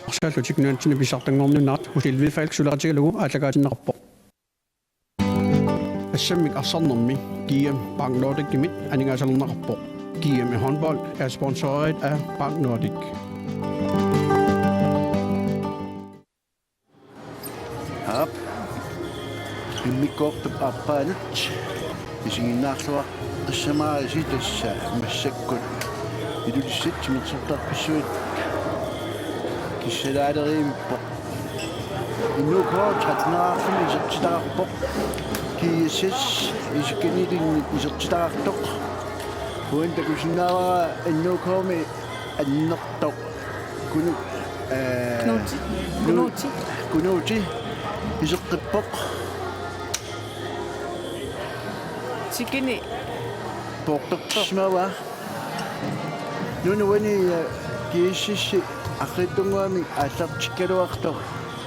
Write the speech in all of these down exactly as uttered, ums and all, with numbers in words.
Arsaallutik nunatsinni pissartanngorniunnerat Usilvi Falk suleqatigalugu aallakaatinneqarpoq. Assammik arsarnermi G M Bank Nordicimit aningaasalerneqarpoq. G M i håndbold er sponsoreret af Bank Nordic. Aap. Immikkoortup aappaanut isiginnaarluaqqissamaarisi tassa massakkut Ilulissat timersortarfissuit kissalaaleriippoq. N O K tretten-erarluni isertitaqarpoq. G S S isikkanilinnit isertitaqartoq. Uani takusinnaavara N O K-mi annertoq. Kunu-, eh, Knuti. Knuti. Knuti. Iseqqippoq. Tikini. Poortorsimavaa. Nuna uani, eh, G S S arriitsunnguamik aallartikkaluartoq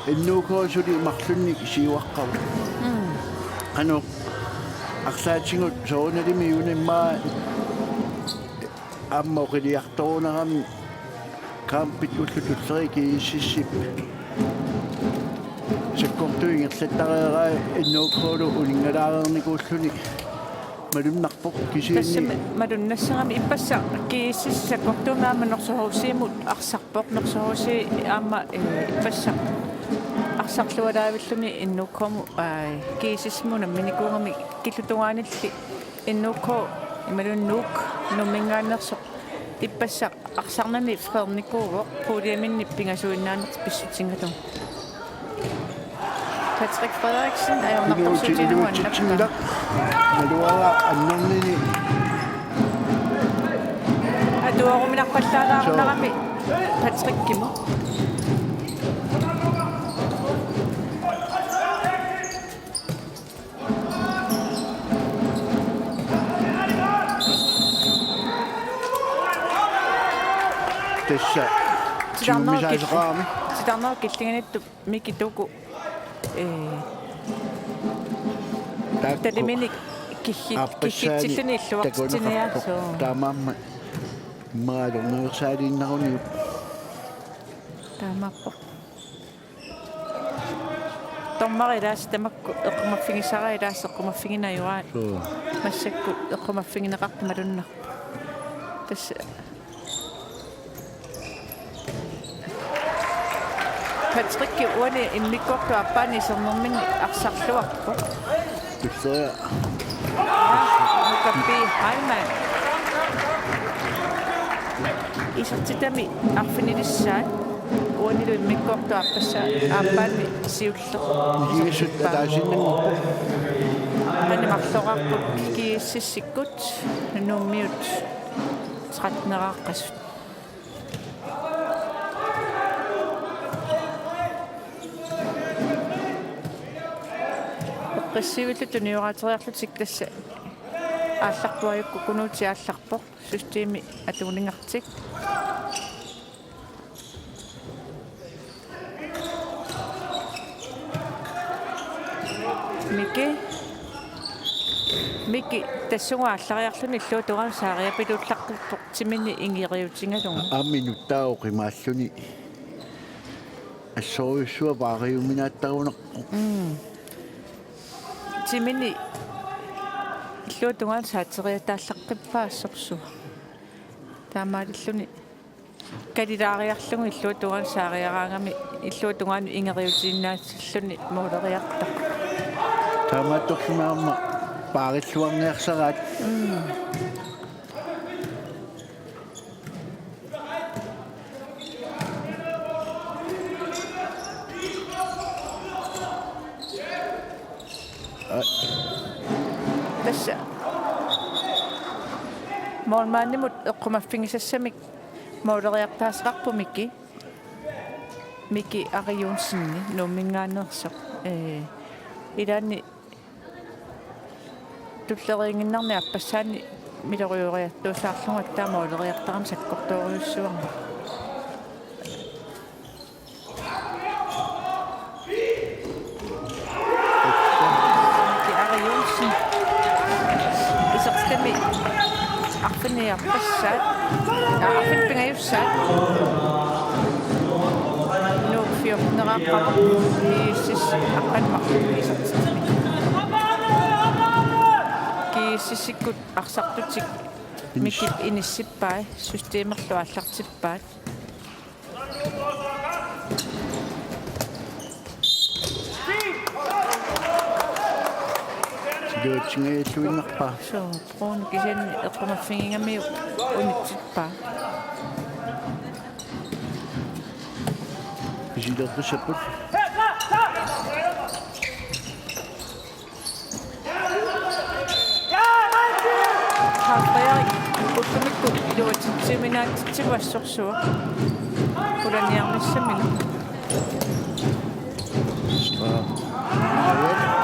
N O K suli marlunnik siuaqqavoq. Mm. Qanoq arlaatigut soorunalimi unammaa aamma oqiliartorunarami kampit ullut tulleriit G S S-ip sakkortuut ingerlattareerai N O K-lu uninngalaareernikuulluni malunnarpoq kisianni. Tassami malunnassaramik ippassaq G S S sakkortuumik aamma Norsaq H C-mut arsarpoq, Norsaq H C aamma, eh, ippassaq arsarlualaavilluni N O K-mut, aa, G S S-mut unamminikuugami killutungaanilli N O K imaluunniit N U K Nuumminngaanneersoq ippassaq arsarnani freernikuuvoq puljeminnit pingasuinnaanertik pissutigalugu. Patrick Frederiksen ajornartorsiutigalugu annappaa. Naluara annernini. Atuaruminarpallaalaarunarami Patrickimut. Tassa titarnerup kil-, titarnerup killinganiittup Miki Tuku, eh, taakku taliminik kiggi-, aappassaani kiggitsilluni illuartitsiniaasoo. Taamaammat immaqa ajornaveersaaliinnaruniuk. Taamaappoq. Dommeri ilaasa tamakku eqqumaffigisara ilaasa eqqumaffiginajuaat. Suu. Massakkut eqqumaffigineqartut malunnarpoq. Tassa Patrick uani immikkoortup aappaani isernermini arsarluarpoq. Tulleriia. Nuka B. Heilmann. Isertitami arfinilissaat. Uanilu immikkoortup aappassaa aappaani siulleq. Igisut ataasiinnanngorpoq. Qanimarloraarput G S S-ikkut Nuummiut tretten-eraaqqasut. Eqqissivillu tunioraateriarlutik tassa aallarpoq ajukku Kunuuti aallarpoq. Systemi atuunigartik. Miki. Miki tassunga aallariarluni illuatungaanut saariapiluullaqqippoq timini ingeriutigalugu. Aamma inuttaa oqimaalluni. Assorujussuaq paariuminaattarunarpoq. Mm. Timini illuatungaanut saateriataallaqqippoq assorsuaq. Taamaalilluni kalilaariarlugu illuatungaanut saariaraangami illuatungaanut ingeriutiinnaatilluni mooleriartaq. Taamaattorlumi aamma paarilluarniarsaraat. Mm. Aa. Tassa. Målmandimut eqqumaffigisassamik mooleriartaasaqarpoq Miki. Miki Ari Johnsen, Nuumminngaanneersoq. Ee, ilaanni tulleriiginnarni aappassaani milorioriartuusaarlugu aamma mooleriartarami sakkortoorujussuarmik. Miki Ari Johnsen. Isertitami arfineq-iarpassaat. Aa, arfineq-pingajussaat. Neraaqqavat G S S aqqaneq-marlunnik isertitsimik. G S S-ikkut arsartutik Mikip inissippai, systemerlu aallartippaat. Iluatsinngilluinnarpaa. Suu, Bruun kisianni eqqumaffigigamik unitsippaa. Pisilerpassapput. Karl Frederik ullumikkut iluatsitsiuminaatitsivoq assorsuaq. Pulaniarnissaminut.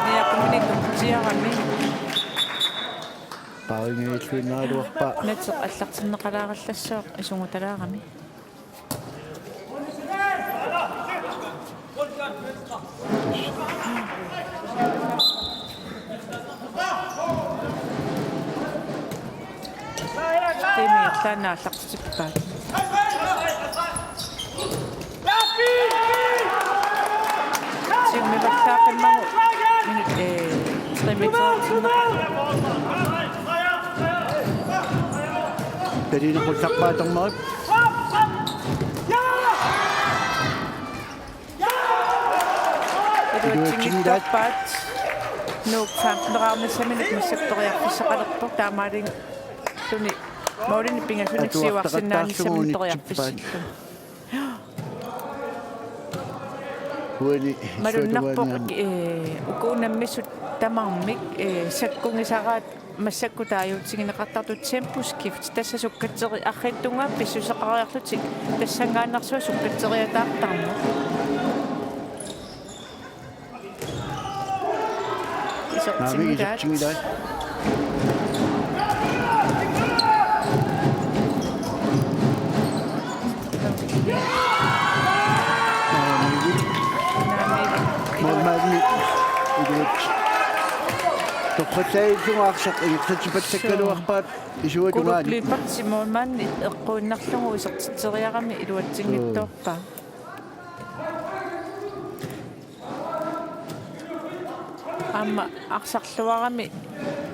Niaquminik tuqqiarami. Paarinngiilluinnaraluarpaa. Nateq aallartinneqalaarallassaaq isugutalaarami. Timi taanna aallartippaat. Timmi vallaaqimmagu minut, eh, tre meter. Talina qullappaat tormarit. Iluatsinngitsoorpaat. Nuuk femten-eraarnissaminut massakkut periarfissaqalerpoq, taamaalilluni målinik pingasunik siuarsinnaanissaminut periarfissillugu. Uani malunnarpoq, eh, uku unammisut tamarmik, eh, sakkugisaraat. Massakkut taaguutigineqartartut temposkift, tassa sukkatseri-, arriitsunnguamik pissuseqariarlutik tassanngaannarsuaq sukkatseriataartarneq. Isertinngilaq. Isertinngilaq. Målmandi iluat. Toqqallaallunga arsaq ingerlatsipassakkaluarpaat isuata tungaani. Kulup Lyberth målmandi eqquinnarlugu isertitseriarami iluatsinngitsoorpaa. Aamma arsarluarami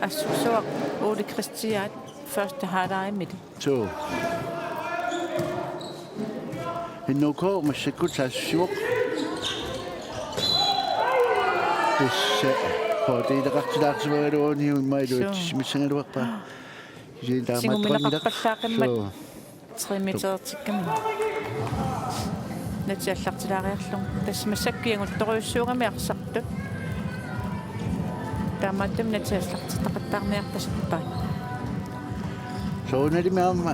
assorsuaq Ole Christian første halvlegimili. Suu. N O K massakkut saassussivoq. Tassa poortiileqartilaarsimagaluaruni immaqa iluatsissimissagaluarpaa. Kisianni taamaattoqanngilaq. Singumineqarpallaaqimmat. Suu. Tre metertikkami. Nateq aallartilaariarlugu. Tassa massakkut ianguttorujussuugami arsartut. Taamaattumik nateq aallartitaqattaarniarpasippaat. Soorunalimi aamma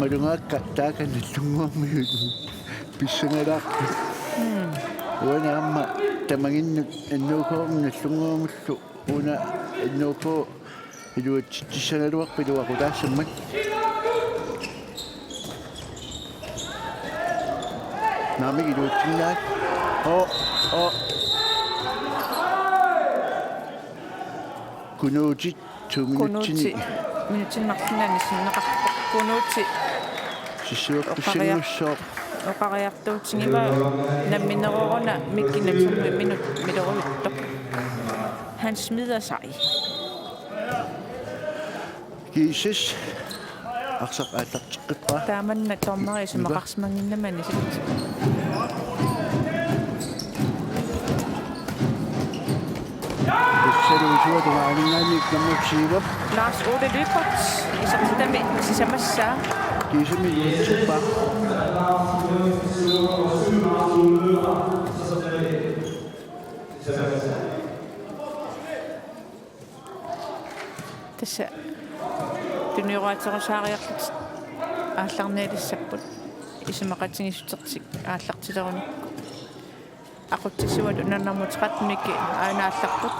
malugaakka taakani Nagdlunguarmiut pissangalaarput. Mm. Uani aamma tamaginnut N O K-mi Nagdlunguarmullu una N O K iluatsitsissagaluarput iluaqutaassammat. Naamik iluatsinnaat. Oo, oo. Kunuuti to minutsini. Kunuuti minutsini marlunni anisinneqarpoq. Kunuuti. Sissiorpassanngussaaq. Oqariartuutigivaa nammineq una Mikki Natsumi minut milorujuttoq. Han smider sig. G S S arsaq aallarteqqippaa. Taamanna dommeri isumaqarsimannginnami anisat. Tassalu isuata tungaaninngaanniit nummer syv. Lars Ole Lyberth isertitami sisamassaa. G S S-imi iluatsippaa. Tassa tunioraaterusaariarlutik aallarnialissapput isumaqatigiissutertik aallartilerunikku. Aqutsisuat unannarmut tretten-ikki aana aallarput.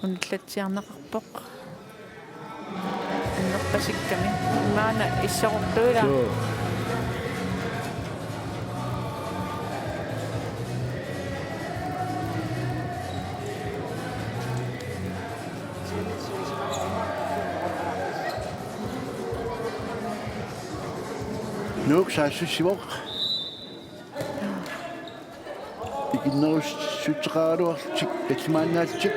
Unallatsiarneqarpoq. Annerpasikkami. Maanna issorortuila. Suu. Nuuk saassussivoq. Ikinnerussuteqaraluarlutik tallimaannaallutik.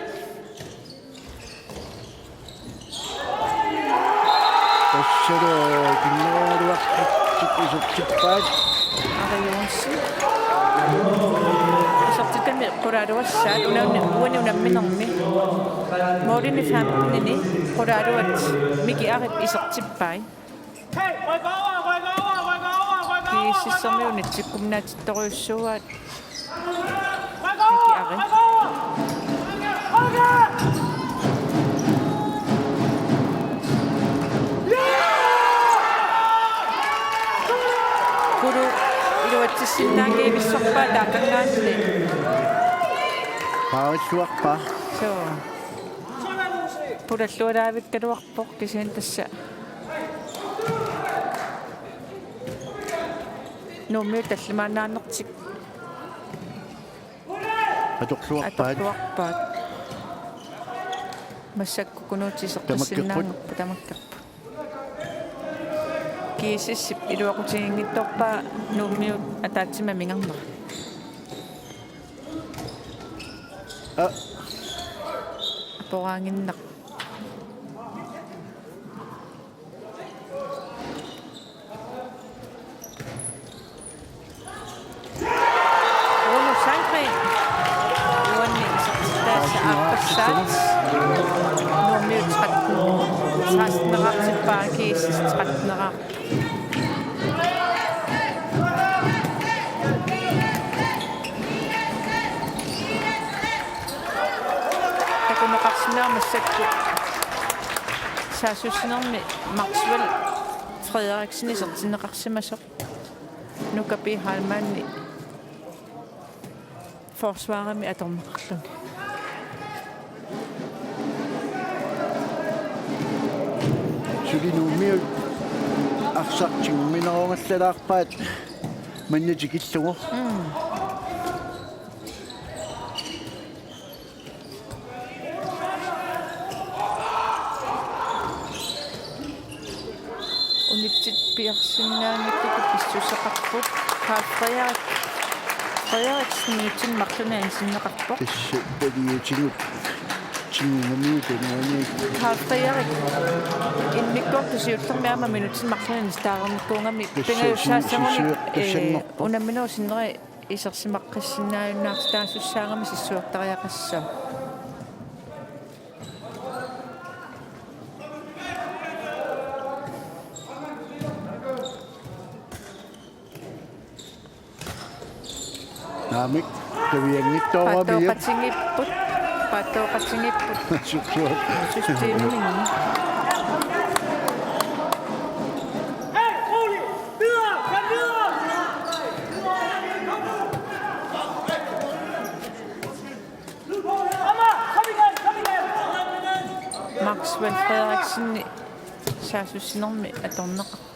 Tassalu ikinnerussuteqaraluarlutik isertippaat. Ari Johansen. Isertitami qulaaluassaat unaanni uani unamminermi. Målini femtenini qulaaluat Miki Arip isertippai. GSS-ermiut unitsikkuminaatittorujussuuaat. Miki Arip. Kulu iluatsissinnaanngivissorpaa taakanngaanni. Paarilluarpaa. Suu. Pulallualaavikkaluarpoq kisianni tassa Nuummiut tallimaannaanertik atorluarpaat. Atorluarpaat. Massakkut Kunuut iseqqissinnaanngorput, tamakkerput. GSS-ip iluaqutiginngitsoorpaa Nuummiut ataatsimik amigarnera. Aa. Aporaanginnaq. Rune Sandgren. Uanni isertitaasa aaqqissaat. Nuummiut tretten. Seksten-eraartippaa, GSS tretten-eraarpoq. Takuneqarsinnaammat massakkut saassussinermi Maxwell Frederiksen isertinneqarsimasoq. Nuka P. Heilmann forsvarimi atorneqarluni. Suli Nuummiut arsaq tigumminerugallalaarpaat manna tikillugu. Mm. Unitsit piarsinnaanngitsutut pissuseqarput. Carl Frederik. Frederiksen minutsini marlunni anisinneqarpoq. Tassa paliatigut tigugamiuk uani. Carl Frederik. Immikkoortut siullermi aamma minutsini marlunni anisitaareernikuugami. Tassa pingajussaassagunik, sissuer-, ee, tassanngoq. Unamminerup sinneri isersimaqqissinnaajunnaartitaasussaagami sissuertariaqassaaq. Naamik, qivianngitsooramiuk. Paattooqatigiipput, paattooqatigiipput. Suksuat. Systemimik. Maxwell Frederiksen saassussinermi atorneqarpoq.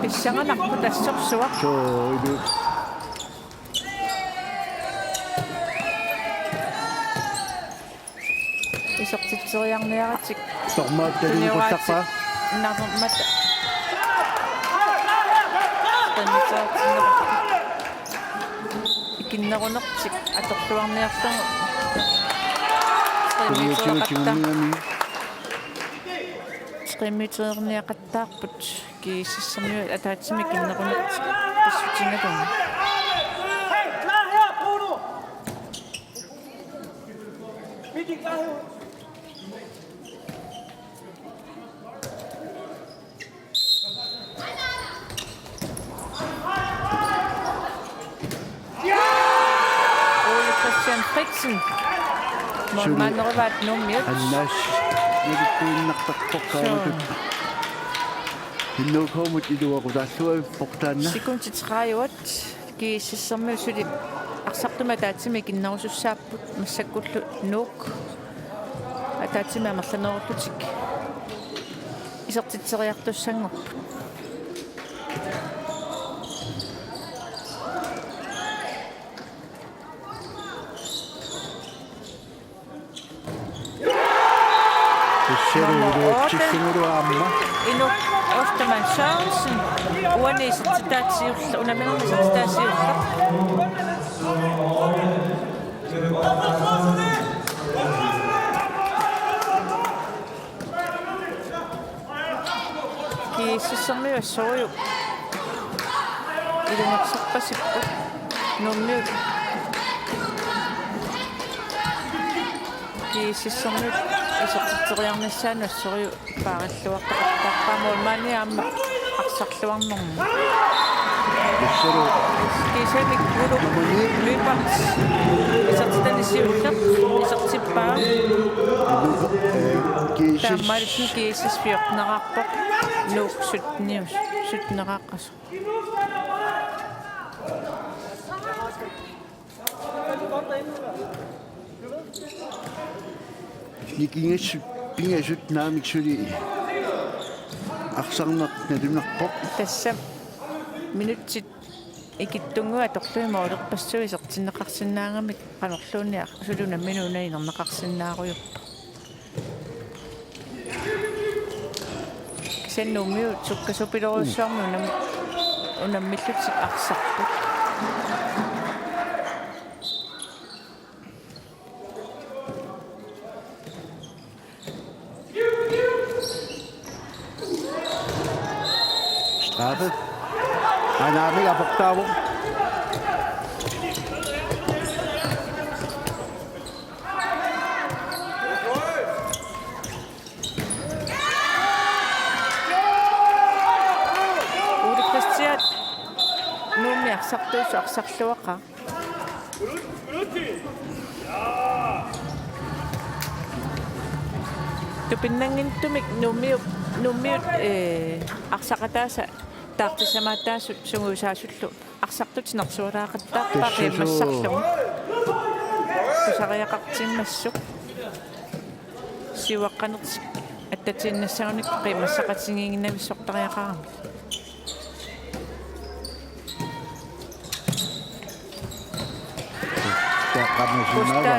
Pissanganarpoq tassorsuaq. Suu, ilu. Isertitseriarniaratik. Tormaap talineqartarpaa. Narmat. Ikinnerunertik atorluarniarlugu. Trimmiutereqatta-, trimmiutereerniaqattaarput. GSS-ermiut ataatsimik ikinnerunertik pissutigalugu. Ole Christian Fritzen. Målmanderuvaat Nuummiut. Annaas nilippuinnartarpoq. Suu. Qaamatut. N K-mut iluaqutaalluarpoq taanna. Sekundit tredive. GSS-ermiut suli arsartumik ataatsimik ikinnerusussaapput, massakkullu Nuuk ataatsimik amerlanerullutik isertitseriartussanngorput. Aamma. Inuk Ostermann Sørensen, uani isertitaat siulleq, unamminermi isertitaat siulleq. GSS-ermiut assorujuk ilungersorpasipput. Nuummiut GSS-ermiut isertitseriarnissaannut assorujuk paarilluartaqartarpaa, målmandi aamma arsarluarnermi. Massalu. Kiisalu Guluk Lyberth isertitani siulleq isertippaa. Inuup, eh, GSS. Taamaalilluni GSS fjortenerarpoq, Nuuk syttenius-, sytteneraqqasoq. Nikingassut pingasut naamik suli arsarneq nalunarpoq. Tassa minutsit ikittunnguit atorlugit målerpassuit isertinneqarsinnaagamik qanorluunniit suli unammineq una inerneqarsinnaarujussuuvoq. Kisianni Nuummiut sukkasuupilorujussuarmik unam-, unammillutik arsarput. Straffe. Anaami aportaavoq. Ole Christian. Nuummi arsartuusoq arsarluaqaaq. Tupinnanngitsumik Nuummiut, Nuummiut, eh, arsaqataasa taartissamaataasut sungiusaasullu arsartut tinersualaaqattaarpaa. Tassa suu. Qiimmassarlugu. Tusariaqartigimassuk. Siuaqqanertik attatiinnassagunik qiimmassaqatigiinnavissortariaqarami. Taqqamasimaga.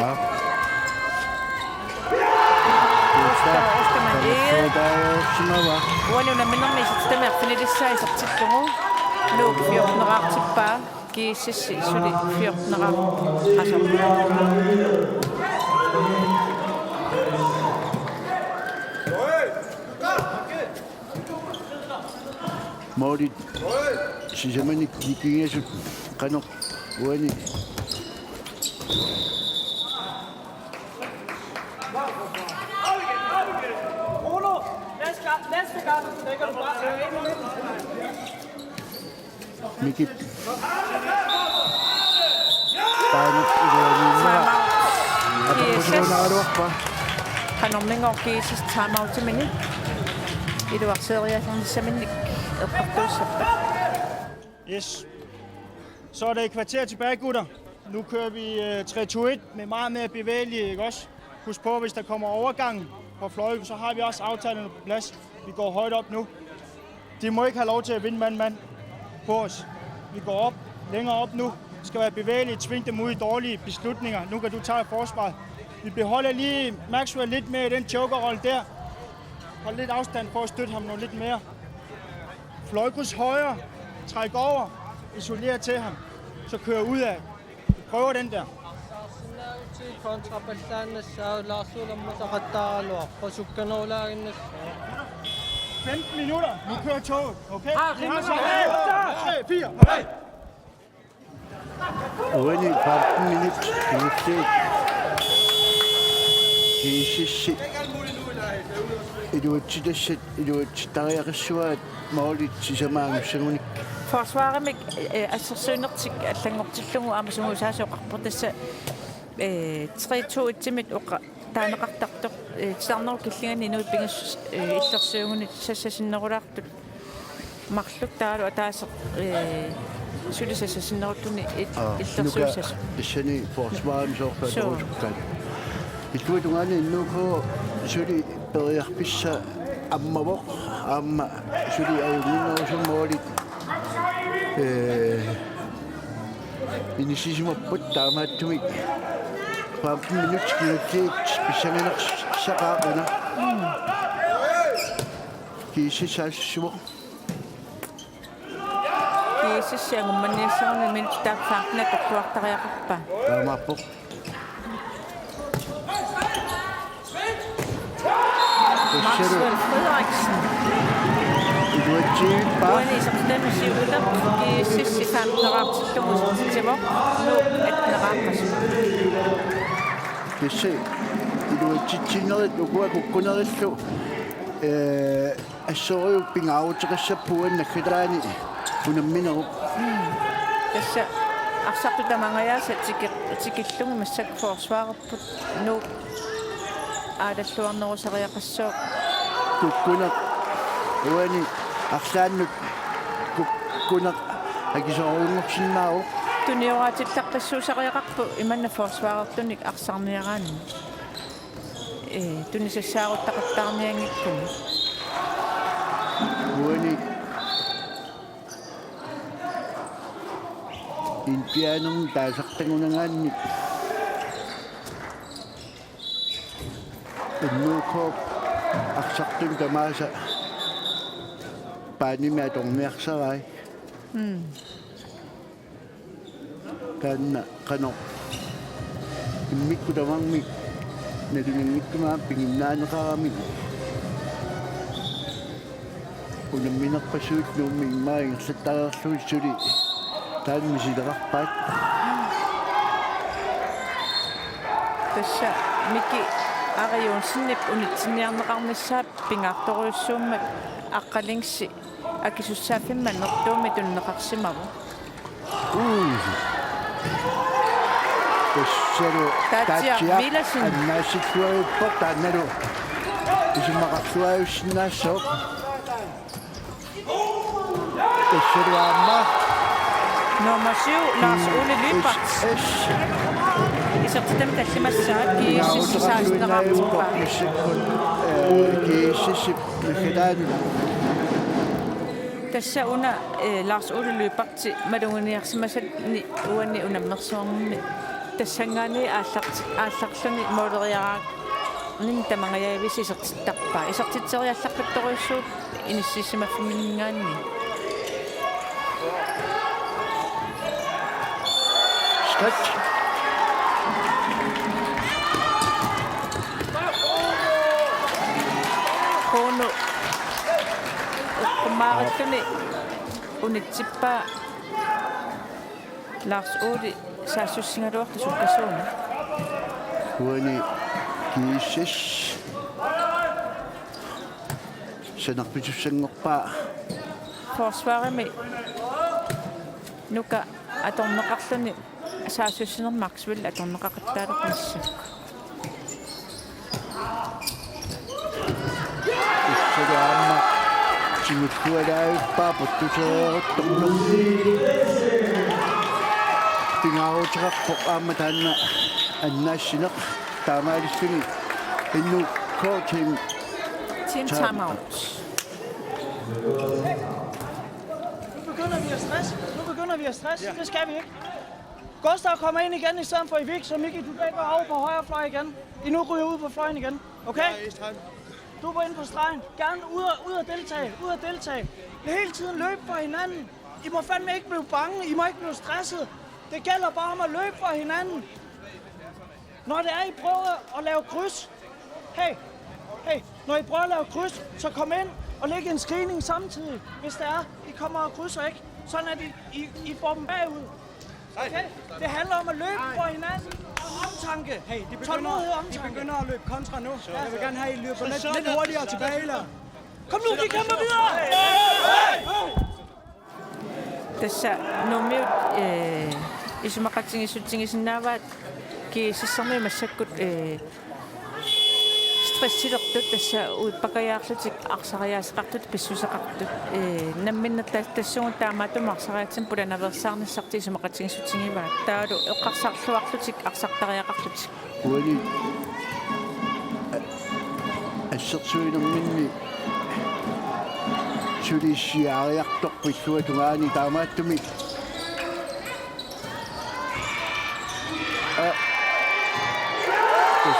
Gustav. Gustav Ostermann Egede. Taqqamasimaga. Uani unamminermi isertitami arfinilissaa isertillugu. Nuuk fjorteneraartippaa. GSS suli fjorteneraqqasoq. Målit sisamanik nikingasut qanoq uani. Mikip. Paanut iluaniinnera. Timeout. GSS. Atorpassuunaraluarpaa. Qanormigooq GSS timeoutiminik iluarseeriallarnissaminnik eqqartuussappat. Yes. Så er der et kvarter tilbage, gutter. Nu kører vi, øh, tre to et med meget mere bevægelige, ikke også? Husk på, hvis der kommer overgange på fløje, så har vi også aftalerne på plads. Vi går højt op nu. De må ikke have lov til at vinde mand-mand på os. Vi går op, længere op nu. Vi skal være bevægelige, tvinge dem ud i dårlige beslutninger. Nu kan du tage forsvaret. Vi beholder lige Maxwell lidt mere i den jokerrolle der. Hold lidt afstand for at støtte ham noget lidt mere. Fløjkryds højre. Træk over. Isoler til ham. Så kører ud af. Vi prøver den der. Kontrapallaannassaa laarsuulamma saqattaaraluarpoq sukkanerulaaginnassaa. Femten minutter. Nu kører toget. Okay? Ah, vi har femten minutter. Tre, fire. Hey! Uani femten minut. Minutsi. GSS-i. Iluatsitassat, iluatsittariaqassuaat målit sisamaanngussagunik. Forsvarimik, eh, assersuinertik allanngortillugu aamma sungiusaasoqarpoq tassa, eh, tre to et-imit oqa-, taaneqartartoq, eh, titarnerup killinganni inuit pingasut, eh, illersuigunit sassasinnerulaartut. Marluk taavalu ataaseq, eh, suli sassasinnerulluni il-, Aa, illersuissasoq. Nuka tassani forsvarimi soorlu Suu. Atorusukkaat. Illuatungaani N K suli periarfissaq ammavoq, aamma suli ajunnginnerusumik målit, eh, inissisimapput, taamaattumik femten minut kingulliit pissanganarsaqqaaq una. Kiisissaassusivoq. Kiisissi angummanniassaguni minutsit taakku femten atorluartariaqarpaa. Taamaappoq. Maxwell Frederiksen. Iluatsivippaa. Uani isertitami siulleq G S S-i femteneraartillugu isertitsivoq, Nuuk atteneraarpassuit. Tassa iluatsitsinerit ukua kukkunerillu, eh, assorujuk pingaaruteqassapput uani naggataani unamminerup. Tassa arsartut tamangajaasa tiki-, tikillugu massakkut forsvarerput Nuuk aalalluarnerusariaqassooq. Kukkuneq uani arlaannut kukkuneq akisoorujunngorsinnaavoq. Tunioraatillarpassuusariaqarpoq imanna forsvarertunik arsarniaraanni. Ee, tunisassaaruttaqattaarnianngikkuni. Uani Indianermi taasartagunagaanni N O K arsartuni tamaasa paanimi atorniarsarai. Mm. Taanna qanoq immikkut tamarmik nalunnginnakkut piginnaaneqaramik unamminerpassuit Nuummi immaqa ingerlattareerlugit suli taanna misileqarpaat. Tassa Miki Ari Johnsenip unitsinniarneqarnissaa pingaartorujussuummat Aqqalingsi akisussaaffimmi annertuumik tunineqarsimavoq. Uu. Tassalu Tatsiaq Tatsiaq Villadsen. Annaassittuarippoq taannalu isumaqarluarsinnaassooq. Tassalu aamma. Nummer syv, Lars Ole Lyberth. S S. Isertitami tallimassaat G S S-i seksten-eraartippaa. Massakkut, eh, G S S-ip naggataani. Tassa una, eh, Lars Ole Lyberth maluginiarsimasani uani unammersuarnermi tassanngaanniit aallart-, aallarluni måleriaraanni tamangajaviisa isertittarpaa. Isertitseriallartuttorujussuuvoq inissisimaffimingaanniit. Stretch. Kuunu eqqummaarilluni unitsippaa Lars Ole saassussigaluartoq sukkasuumik. Uani G S S sanarpisussanngorpaa. Forsvarimi Nuka atorneqarluni saassussinermi Maxwell atorneqaqattaalerpoq massakkut. Tassalu aamma tigullualaavippaa putusereeruttorlu. Pingaaruteqarpoq aamma taanna annaassineq taamaalilluni N O K team. Team time out. Nu begynder vi at stresse. Nu begynder vi at stresse. Ja. Det skal vi ikke. Gustav kommer ind igen i stedet for Erik, så Miki, du kan gå over på højre fløj igen. I nu ryger ud på fløjen igen. Okay? Ja, Esthan. Du er på ind på stregen. Gerne ud og, ud og deltage. Ud og deltage. Hele tiden løbe for hinanden. I må fandme ikke blive bange. I må ikke blive stresset. Det gælder bare om at løbe for hinanden. Når det er, I prøver at lave kryds. Hey, hey, når I prøver at lave kryds, så kom ind og læg en screening samtidig, hvis det er, I kommer og krydser, ikke? Sådan at I, I, I får dem bagud. Okay? Det handler om at løbe for hinanden og omtanke. Hey, de begynder, tålmodighed og omtanke. De begynder at løbe kontra nu. Ja. Jeg vil gerne have, at I løber lidt, lidt hurtigere tilbage, eller? Kom nu, vi kæmper videre! Tassa Nuummiut, eh, isumaqatigiissutigisinnaavaat G S S-ermiut massakkut, eh, stressilertut, tassa uippakajaarlutik arsariaaseqartut pissuseqartut, eh, namminneq ta-, tassuugut taamaattumik arsariaatsimik pulanaveersaarnissartik isumaqatigiissutigivaat. Taavalu eqqarsarluarlutik arsartariaqarlutik. Uani a-, assersuinerminni suli issiaariartorpoq illuatungaani taamaattumik. A-,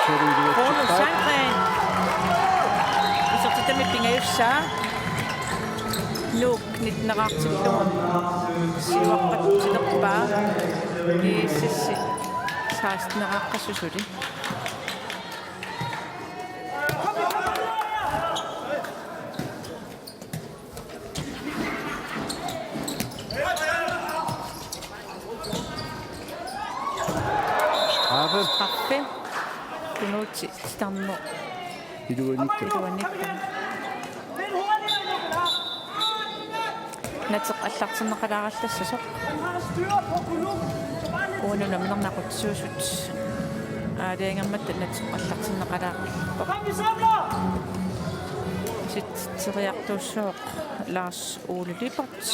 Bruno Sandgren. Isertitami pingajussaa. Nuuk nitteneraartillugu siuaqqatilerpaa, GSS seksteneraarpassuit suli. Straffe. Straffe. Kunuuti titarneq. Iluanikkut. Iluanikkut. Nateq aallartinneqalaarallassasoq. Uunga unamminermi aqutsisuusut aalajangermata nateq aallartinneqalaarallarpoq. Sit teriartuussooq Lars Ole Lippert.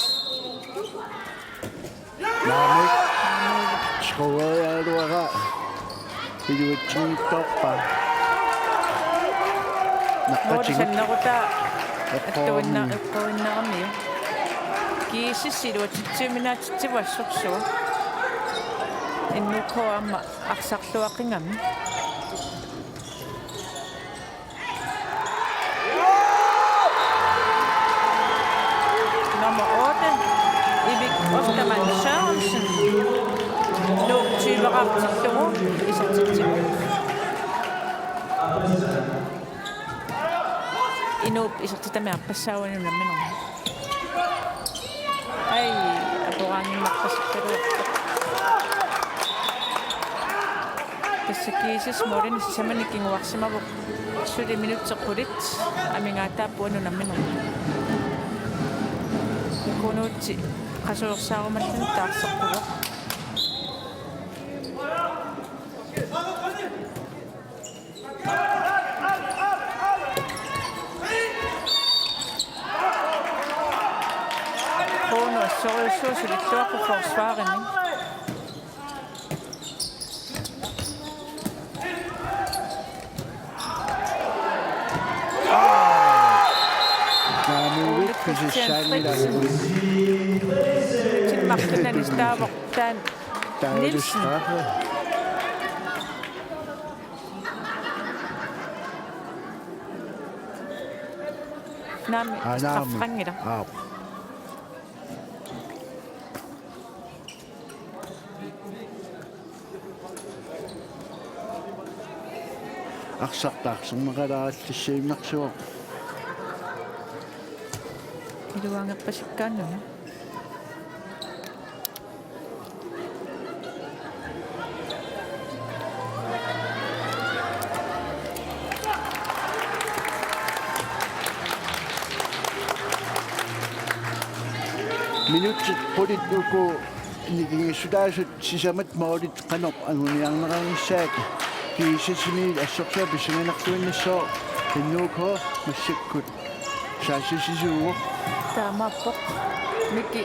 Naamik. Scorereeraluara iluatsinngitsoorpaa. Naqqatigut. Moorisanneruta eqqoormi. Attuinna-, eqqoinnarami. GSS iluatsitsiuminaatitsivoq assorsuaq. N U K aamma arsarluaqigami. Nummer otte, Erik Ostermann Sørensen. Nuuk tyveraartillugu isertitsivoq. Inuup isertitami aappassaa uani unamminermi. Ai, aporaanginnarpasippaluarpoq. Tassa GSS-ip målinik sisamanik kinguarsimavoq. Suli minutsit qulit amigaataapput uani unamminermi. Kunuuti qasuersaarumalluni taarserpuvoq. Kunuup assorujussuaq sulilluarpoq forsvarimi. Naamuuvik pisissaanngilaq. Timmartunani staavoq taan Nielsen. Straffe. Naamik, aa, naamik. Straffeqanngilaq. Aap. Arsartaa arsarneqalaarallassagunarpoq. Iluangerpasikkaannuna. Minutsit qulit uku nikingassutaasut sisamat målit qanoq anguniarneqarnissaat GSS-imi assorsuaq pissanganartuinnassooq. N U K massakkut saassussisuuvoq. Taamaappoq. Miki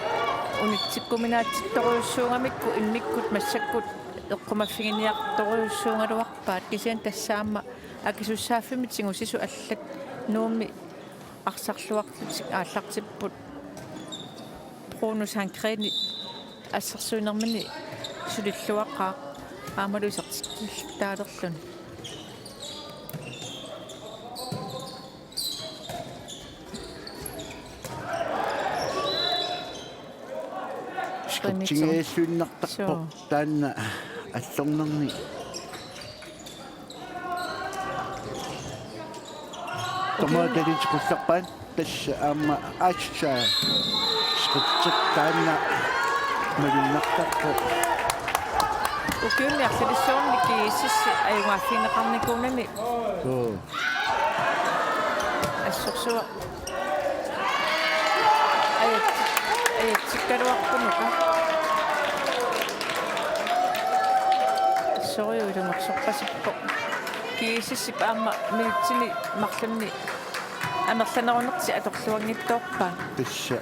unitsikkuminaatsittorujussuugamikku immikkut massakkut eqqumaffiginiartorujussuugaluarpaat, kisianni tassa aamma akisussaaffimmik tigusisut allat Nuummi arsarluarlutik aallartipput. Bruno Sandgreni assersuinermini sulilluaqaaq aammalu isertitsillaalerluni. Skitsingeelluinnartarpoq. Suu. Taanna allornerni. Tomaataliit qullerpaat tassa aamma aatsaat skitseq taanna malunnartarpoq. Ukiuni arlalissuarni GSS ajugaaffigineqarnikuunani. Suu. Assorsuaq. Ajat-, ajatsikkaluarpunuka. Sorry, ilungersorpasippoq. GSS-ip aamma minutsini marlunni amerlanerunertik atorluanngitsoorpaat. Tassa.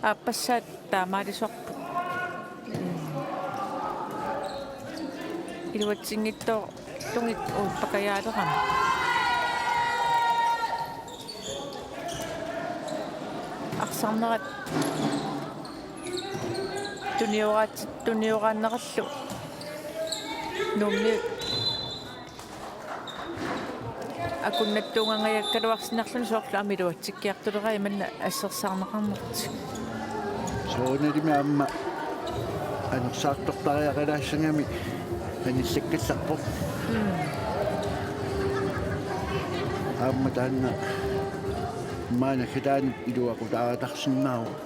Aappassaat taamaalisorpoq. Iluatsinngitsoorlugit uuppakajaalerami. Arsarnerat tunioraat-, tunioraannerallu Nuummi akunnattuungangajakkaluarsinnarluni soorlu aamma iluatsikkiartuleraat imanna assersaarneqarnertik. Soorunalimi aamma anersaartortariaqalaassagami anillakkallarpoq. Mm. Aamma taanna maanna kitaani iluaqutaartarsinnaavoq.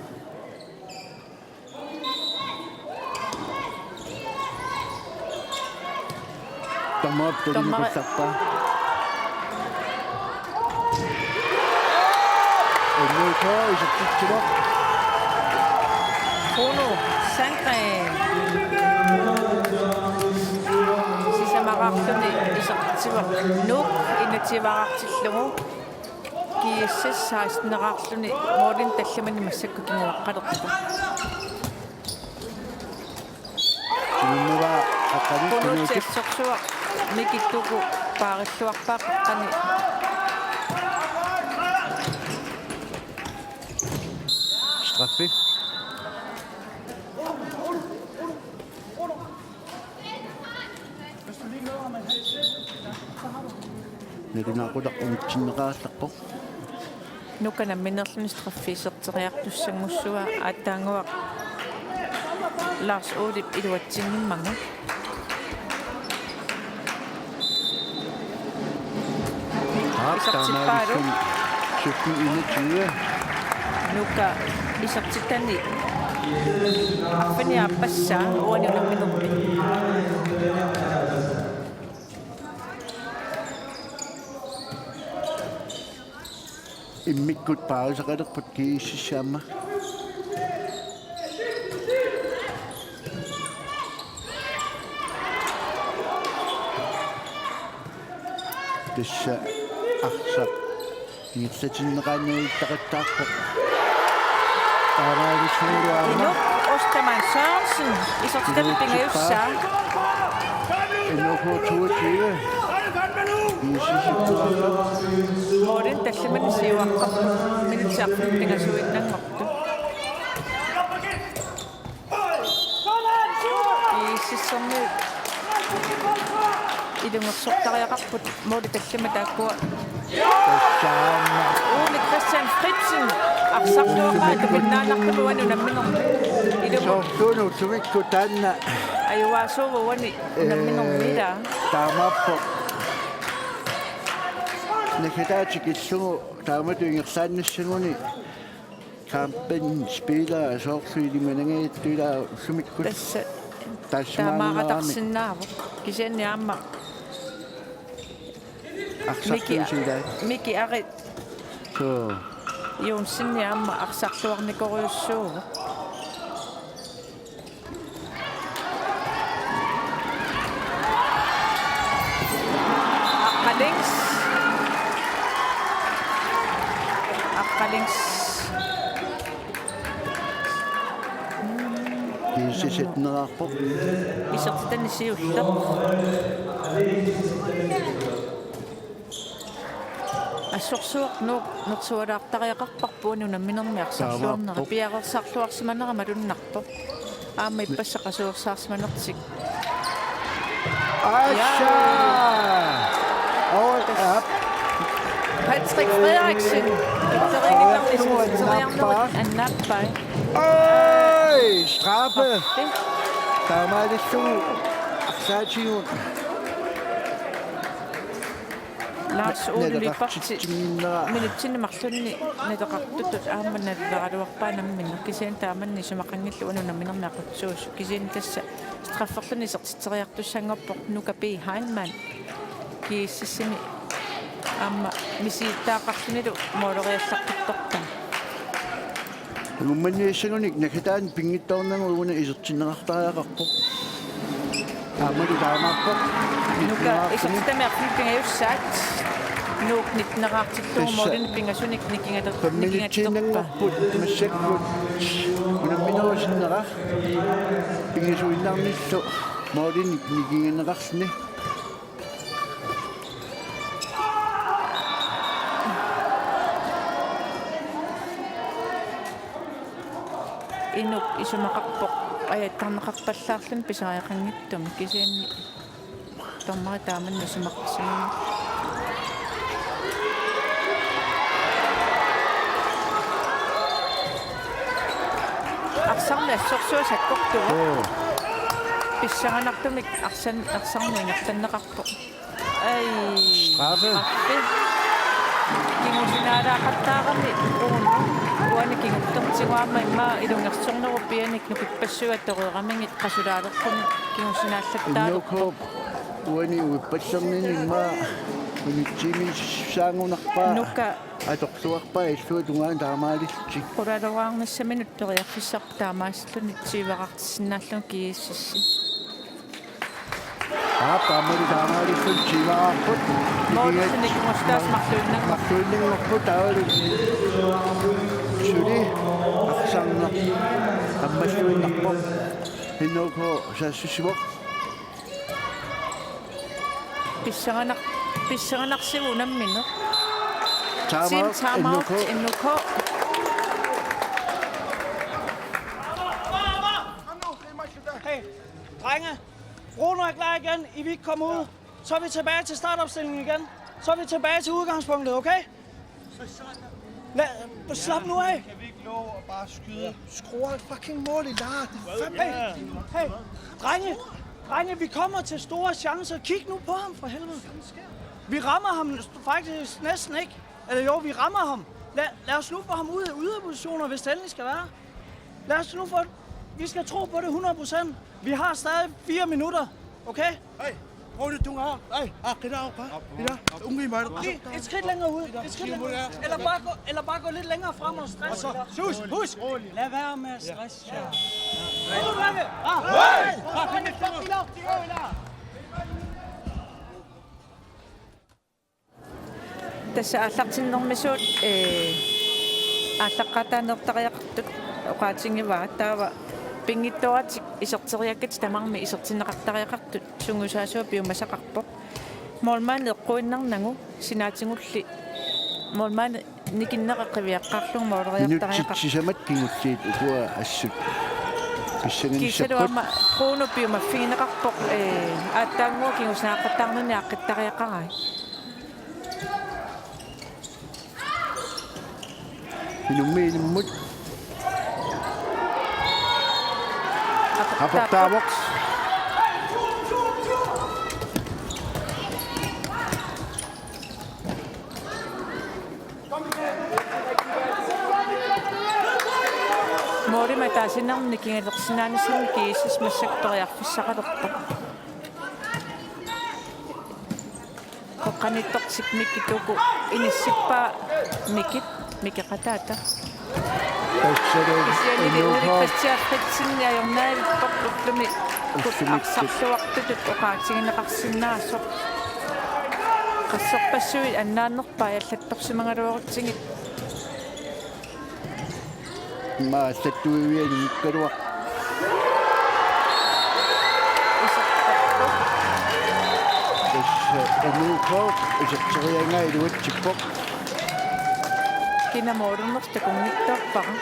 Dommerip tunniussarpaa. N H K isertitsivoq. Bruno Sandgren. Sisamaraarluni isertitsivoq. Nuuk enogtyveeraartillugu. G S S seksten-eraarluni målinik tallimanik massakkut kinguaqqalerpoq. Inunnguaq qaqqani Kunuuti tunuutik. Assorsuaq Miki Tuku paarilluarpaa qaqqani. Straffe. Nalunaaqutaq unitsinneqarallarpoq. Nuka nammineerluni straffi iserteriartussanngussuaa aatsaannguaq Lars Olip iluatsinngimmagu. Aap, isertippaalu. Taamaalilluni sytten enogtyve. Nuka isertitani arfineq-aappassaa uani unamminermi. Immikkut paarisaqalerput G S S aamma. Tassa arsaq ingerlatinneqanngitsoqattaarpoq. Taamaalillunilu aamma. Inuk Ostermann Sørensen, isertitani pingajussaa. N H K toogtyve. Målinik tallimanik siuaqqarpoq, minutsit arfineq-pingajuinnanngortut. G S S-ermiut ilungersortariaqarput måli tallimat taakkua. Tassa aamma. Ole Christian Fritzen arsarluarpaa tukinnaannartumik uani unamminermi. Ilumut. Soorlu utumikku taanna. Ajugaasuuvoq uani unamminermi ilaa. Ee, taamaappoq. Naggataat tikillugu taamatut ingerlaannassaguni. Kampin spiller soorlu ilimanagajattuilaa ullumikkut. Tassa taamaarami. Taamaaqatarsinnaavoq. Kisianni aamma arsartuusilaat. Miki, Miki Ari. Suu. Jonsen aamma arsarluarnikorujussuuvoq. Aqqalings. Aqqalings. G S S-erneqarpoq. Isertitani siulleq. Assorsuaq Nuuk nersualaartariaqarparput uani unamminermi arsarluarnera. Taamaappoq. Piareersarluarsimanera malunnarpoq. Aamma ippassaq qasuersaarsimanertik. Assa! Jaa. Hold up. Patrick Frederiksen. Iteriinnarnisseriarnerit annaappai. Oj, straffe. Straffe. Taamaalillugu arsaatigut. Lars Ole Lyberth. Naleqartitsinnera. Minutsini marlunni naleqartutut aamma naleraluarpaa nammineq, kisianni taamanna isumaqanngilaq uani unamminermi aqutsuusoq, kisianni tassa strafferluni isertitseriartussanngorpoq Nuka B. Heilmann. G S S-imi aamma misilittagaqarlunilu måleriallaqqittortaa. Angummanniassagunik Naggataani pinngitsoornagu una isertinneqartariaqarpoq. Aammalu taamaappoq. Nuka isertitami arfineq-pingajussaat. Nuuk nitten-eraartillugu. Tassa målinik pingasunik nikingater-, fem minuttiinnanngorput massakkut unamminerup sinnera. Pingasuinnarnillu målinik nikinganeqarluni. Inuk isumaqarpoq ajattarneqarpallaarluni pisariaqanngitsumik, kisianni dommeri taamanna isumaqarsimammat. Arsarneq assorsuaq sakkortuvoq. Joo. Pissanganartumik arsan-, arsarneq ingerlanneqarpoq. Ai. Straffe. Straffe. Kingusinaalaaqattaarami Bruno. Uani kingullertigu aamma immaqa ilungersornerup pianik nukippassuit atoreeramigit qasulaaleqqunit kingusinaallaattaarpoq. N K uani uippallernini immaqa unitsimi saangunarpaa. Nuka. Atorluarpaa illuatungaani taamaalillutik. Qulaluarnissaminut periarfissarput taamaasilluni tyveqartissinnaalluni G S S-i. Aap, taamaalilluni taamaalilluni tyveqarput. Målip sinikkut taas marluinnanngorpoq. Marluinnanngorpoq taavalu. Suli arsarneq ammalluinnarpoq. N K saassussivoq. Pissanganar-, pissanganarsivoq unammineq. Time out, Team time out, N K. N K. Hey, drenge. Bruno er klar igen. I vil ikke komme ud. Så er vi tilbage til startopstillingen igen. Så er vi tilbage til udgangspunktet, okay? Lad, slap nu af. Kan vi ikke nå at bare skyde? Score et fucking mål, I lader. Det er fandme... Hey, hey, drenge, drenge, vi kommer til store chancer. Kig nu på ham, for helvede. Vi rammer ham faktisk næsten ikke. Eller jo, vi rammer ham. Lad, lad os nu få ham ud af yderpositioner, hvis det endelig skal være. Lad os nu få... Vi skal tro på det hundrede procent. Vi har stadig fire minutter, okay? Hey, prøv det, du har. Hey, ah, kida, okay. Kida, unge, mand. Et skridt længere ud. Et skridt længere ud. Eller bare gå, eller bare gå lidt længere frem og stress. Sus, husk. Lad være med at stress. Ja. Kom nu, drenge. Ah, hey! Tassa aallartinnermisuut, ee, aallaqqaataaniittariaqartut oqaatigivaat, taava pinngitsooratik iserteriakkatit tamarmik isertinneqartariaqartut sungiusaasuat piumasaqarpoq. Målmandi eqquinnarnagu sinaatigulli målmandi nikinneqaqiviaqqaarlugu måleriartariaqarpoq. Minutsit sisamat kingulliit ukua assut. Pissanganissappat. Kiisalu aamma Bruno piumaffigineqarpoq, ee, aatsaannguaq kingusinaaqattaarnani aaqqittariaqarai. Inummi inummut. Aportaavoq. Målimik ataasiinnarmik nikingalersinnaanissamut G S S massakkut periarfissaqalerpoq. Qeqqaniittoq Mikit uku inissippaa Mikit, Mikit qataata. Kisianni N K. Ole Christian Fritzen ajornarpoq ullumi. Ullumi. Arsarluartutut oqaatigineqarsinnaasoq. Qasserpassuit annaannerpaat allattorsimagaluarutsigit. Immaqa allattuivianut ukkaluaq. Isertarpoq. Tassa N K iserteriagaa iluatsippoq. Kina målinersoq takunngitsoorpara.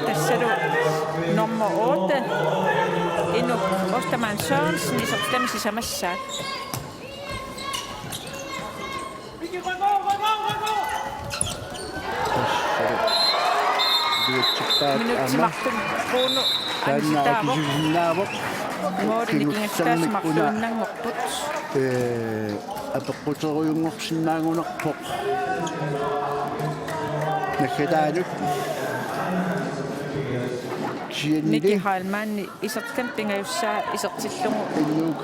Tassalu nummer otte, Inuk Ostermann Sørensen, isertitami sisamassaat. Minutsit marluk Bruno ansitaavoq. Måli nikingassutaasut marluinnanngorput. Ee, apeqquterujunngorsinnaagunarpoq. Naggataanut. Kisiannili. Miki Heilmann isertitami pingajussaa isertillugu. N K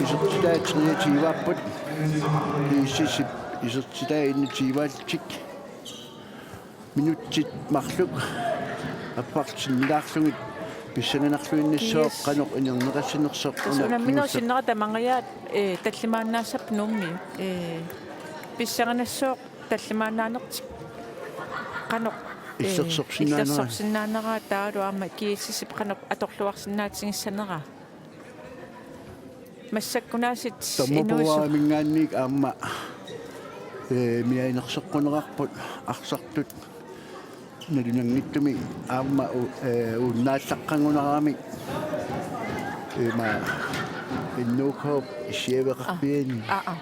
isertitai treogtyve-apput. G S S-ip isertitai enogtyve-allutik. Minutsit marluk appartinnilaarlugit pissanganarluinnassaaq. Yes. Qanoq inerneqassanersoq. Tassa una unamminerup kingulleq sinnera tamangajaat, ee, tallimaannaassappat Nuummi, ee, pissanganassaaq tallimaannaanertik qanoq, ee, illersorsinnaanera. Illersorsinnaanera taavalu aamma G S S-ip qanoq atorluarsinnaatigissanera. Massakkunaasiit inuusugut. Dommerpaariminngaanniit aamma, ee, mianersoqquneqarput arsartut nalunanngitsumik aamma u-, ee, uunnaallaqqagunarami. Ima N K-p issiaveqarpiani. Aa, aa.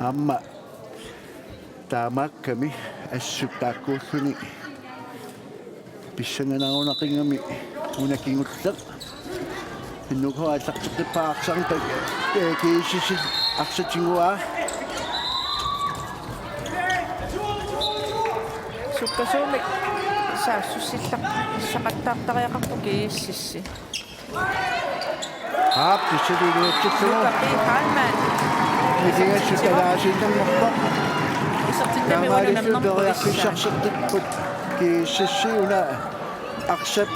Aamma Taamaakkami assut taakkuulluni pissanganarunaqigami una kingulleq. N U K aallarteqqippaa arsaq, ee, G S S arsaq tiguaa. Sukkasuumik saassussillaqattaartariaqarpoq G S S. Aap, tassa iluatsittugu. Luka P. Heilmann. Nikingassut talaasiinnarpoq. Isertittami taamaalillutik uanunnarnerput periarfissarsiortarput G S S una arsap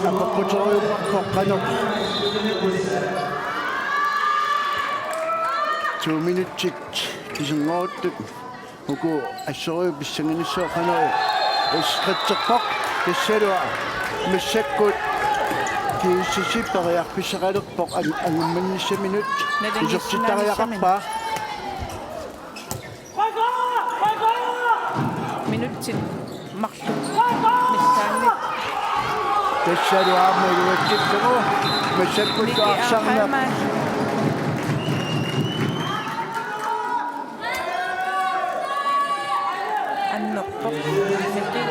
apeqquteriupparput qanoq. To minutsit kiserngoruttut. Uku assorujuk pissanganissooq qanoq isertitserpoq, tassalu massakkut G S S periarfissaqalerpoq an-, angummernissaminnut. Nalingissinnaanissaminnut. Isertittariaqarpaa. Minutsit marluk missaanni. Tassalu aamma iluatsittugu massakkut Miki arsarneq. Heilmann. Annerpoq. Miki.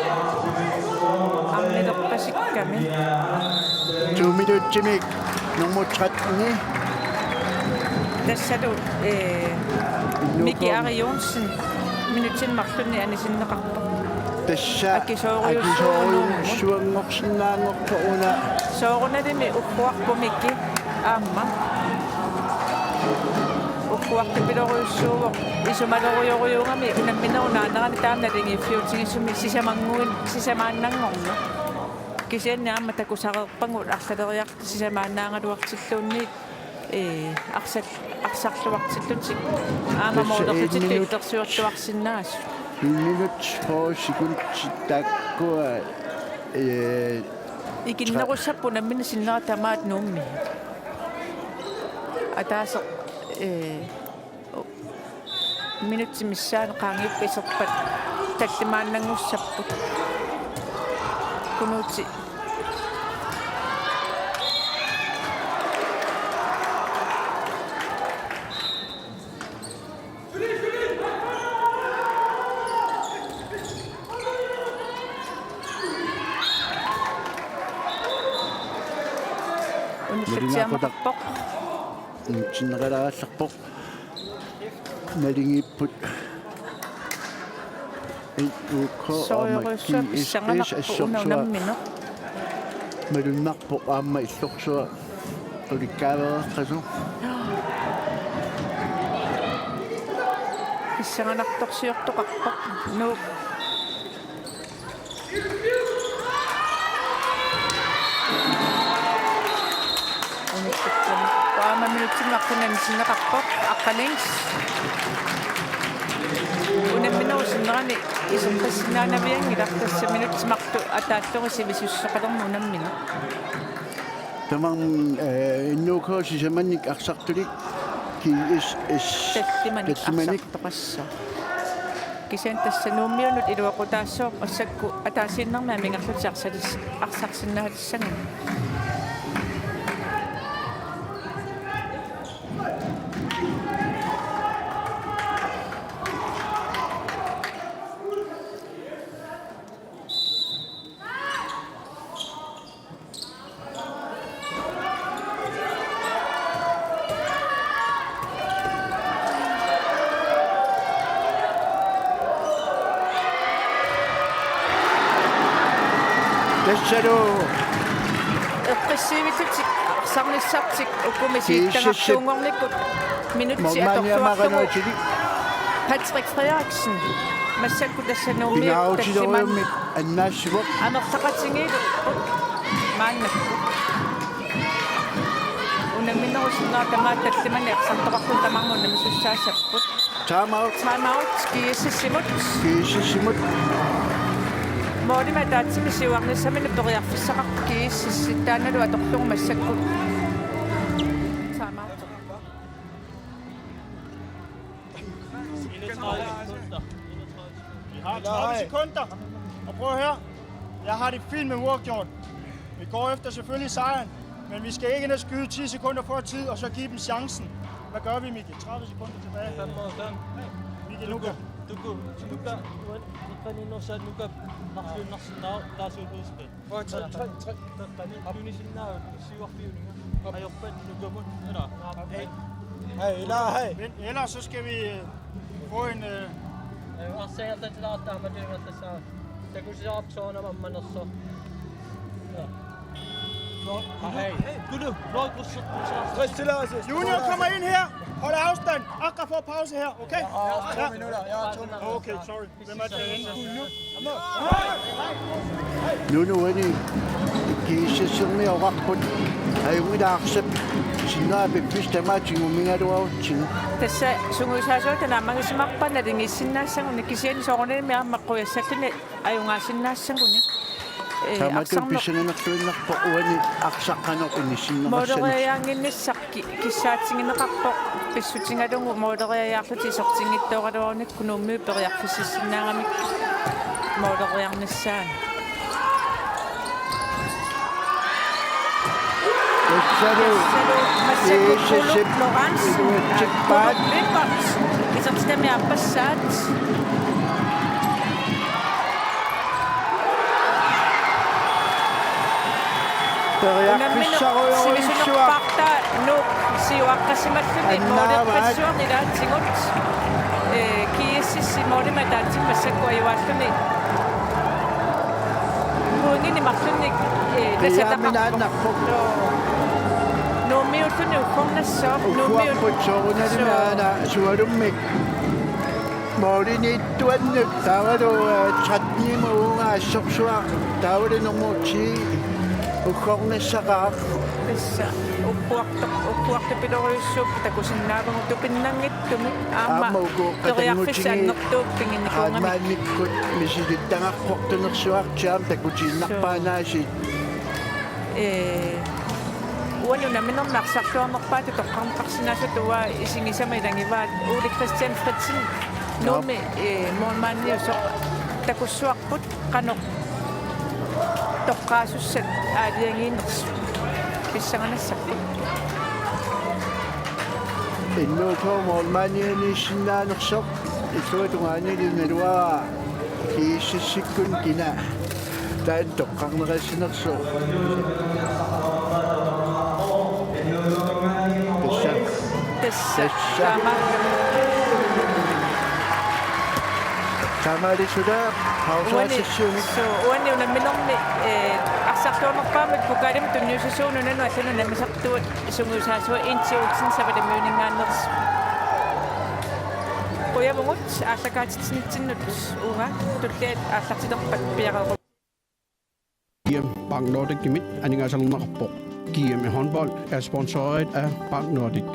Arnilerpasikkami. To minutsimik nummer tretten. Tassalu, ee, Miki Ari Johnsen. Minutsinik marlunnik anisinneqarpoq. Tassa akisoorujussuuvoq. Akisoorujussuanngorsinnaanngorpoq una. Soorunalimi ugguarpoq Miki aamma. Ugguartupilorujussuuvoq, isumalorujorujussuugami unamminerup naanerani taama nalingiiffiutigisumik sisamannguin-, sisamaannanngorneq. Kisianni aamma takusareerpagut arlaleriarluta sisamaannaagaluartilluunniit, ee, arsal-, arsarluartillutik. Aamma tassa moolerlutillu minut. Illersuartuarsinnaasut. Minut fyrre sekundit taakkua, ee, ikinnerussapput unammineq sinnera tamaat Nuummi. Ataaseq, ee, minutsit missaanni qaangiuppata iserpat tallimaannanngussapput. Kunuuti. Unillattiamaqarpoq. Nutsinneqalaarallarpoq. Naligiipput. N U K aamma G S S. Soorujussuaq pissanganarpoq una assorsuaq unammineq. Malunnarpoq aamma illorsuaq ulikkaavereqqasoq. Pissanganartorsiortoqarpoq. Nuuk. Unitsikkum. Aamma minutsimik marlunnik anisinneqarpoq. Aqqaniit. Unamminerup sinnerani isertassinnaanavianngilaq, tassa minutsit marluk ataallugit sivisussuseqalermat unammineq. Tamarmik, ee, N U K sisamannik arsartulik G S S. Tallimanik. Tallimanik arsartoqassaaq. Kisianni tassa Nuummiunut iluaqutaassooq massakkut ataasiinnarmik amigarlutik arsalis-, arsarsinnaalissagipput. Tassalu. Eqqissiivillutik arsarnissartik uku misigittagaqartuunngornikkut minutsit atorluarlugu. Patrick Frederiksen. Massakkut tassa Nuummiut tallimanik. Pingaarutileriummik annaassivoq. Amerlaqatigiilerput maannakkut. Unamminerup sinnera tamaat tallimanik arsartoqarlutik tamarmik unammisussaassapput. Time out. Time out, G S S-imut. G S S-imut. Målimik ataatsimik siuarnissaminnut periarfissaqarpoq G S S, taannalu atorlugu massakkut. Time out. Vi har tredive sekunder. Og prøv at høre. Jeg har det fint med uafgjort. Vi går efter selvfølgelig sejren, men vi skal ikke ind og skyde ti sekunder før tid og så give dem chancen. Hvad gør vi, Mikkel? tredive sekunder tilbage. Fem og fem. Mikkel, Nuka. Tuku, Tuku, Tuku. Nuka, Nuka, Nuka. Narsiunnarsinnaavoq, taassuupiispit. Tre, tre, tre. Takkani, tunisinnaa, siuarfiuninga. Ajorpat, Nukamut, eller? Hej. Hej, Ila, hej. Men ellers så skal vi, øh, få en, øh, Arsaangertatilaarta aamma tunimertassaaq. Takusisaartoornama ammanersoq. Junior, kom ind her. Hold afstand. Akra får pause her, okay? Ja, to minutter. Ja, to minutter. Okay, sorry. Hvem er det, der ender? Nunu uani G S S-ermiorarput ajunngilaq arsaq sinnera piffissaq tamaat tigummigaluarutsigu. Tassa sungiusaasuata naammagisimaarpat naligiissinnaassaguni kisianni soorunalimi aamma qujassalluni ajugaassinnaassaguni. Ee, taamatut arsarneq pissanganartuinnarpoq uani arsaq qanoq inissinneqassanersoq. Mooleriaannginnissaq ki-, kissaatigineqarpoq pissutigalugu mooleriaarlutik isertinngitsooraluarunikku Nuummiut periarfississinnaagamik mooleriarnissaanut. Tassalu tassalu massakkut G S S-ip Puluk Lorentzen, iluatsikpaat. Puluk Lyberth, isertitami aappassaat. Periarfissarujussuaq. Unammineq sivisunerpaartaa Nuuk siuaqqasimalluni. Annaava. Moolippassuarni ilaatigut. Ee, G S S-i moolimi ataatsimi massakkut ajugaalluni. Pointinik marlunnik, ee, qiaammi tassaqarpoq. Naannarpoq. Joo. Nuummiulluni uggornassaaq. Nuummiut-. Ugguarput soorunalimi. Joo. Aana sualummik. Mooliniittuannut taavalu, eh, tretten-imut uunga assorsuaq taavalu nummer ti uggornassaqaaq. Tassa ugguartoq-, ugguartupilorujussuupput takusinnaavagut tupinnanngitsumik aamma. Aamma uku periarfissaq qatanngutigiit annertuumik piginnikuugamik. Aamma annikkut misilittagarput tunersuartiaam takutiinnarpaanaasiit. Ee, uani unamminermi arsarluarnerpaatut toqqarneqarsinnaasutut uanga isigisama ilagivaat Ole Christian Fritzen. Nå. Nuummi, ee, målmandiusoq takussuarput qanoq toqqaasussat aalajangiinersut pissanganassapput. N K målmandianiissinnaanersoq illuatungaanili naluara G S S-ikkut kina taanna toqqarneqassinersoq. Tassa. Tassa. Tassa. Taama. Taamaalissutaa. Uani, pausaasissuunik. Suu, uani unamminermi, ee, arsarluarnerpaamik pokalimut tunniussisuugut nunanut allanut namminertut sungiusaasuat Inti Olsen Savalamiuninngaanneersoq. Qujavugut aallakaatitsinertinnut uunga tulliat aallartilerpat piareeruvoq. G M Bank Nordicimit aningaasalerneqarpoq. G M i håndbold er sponsoreret af Bank Nordic.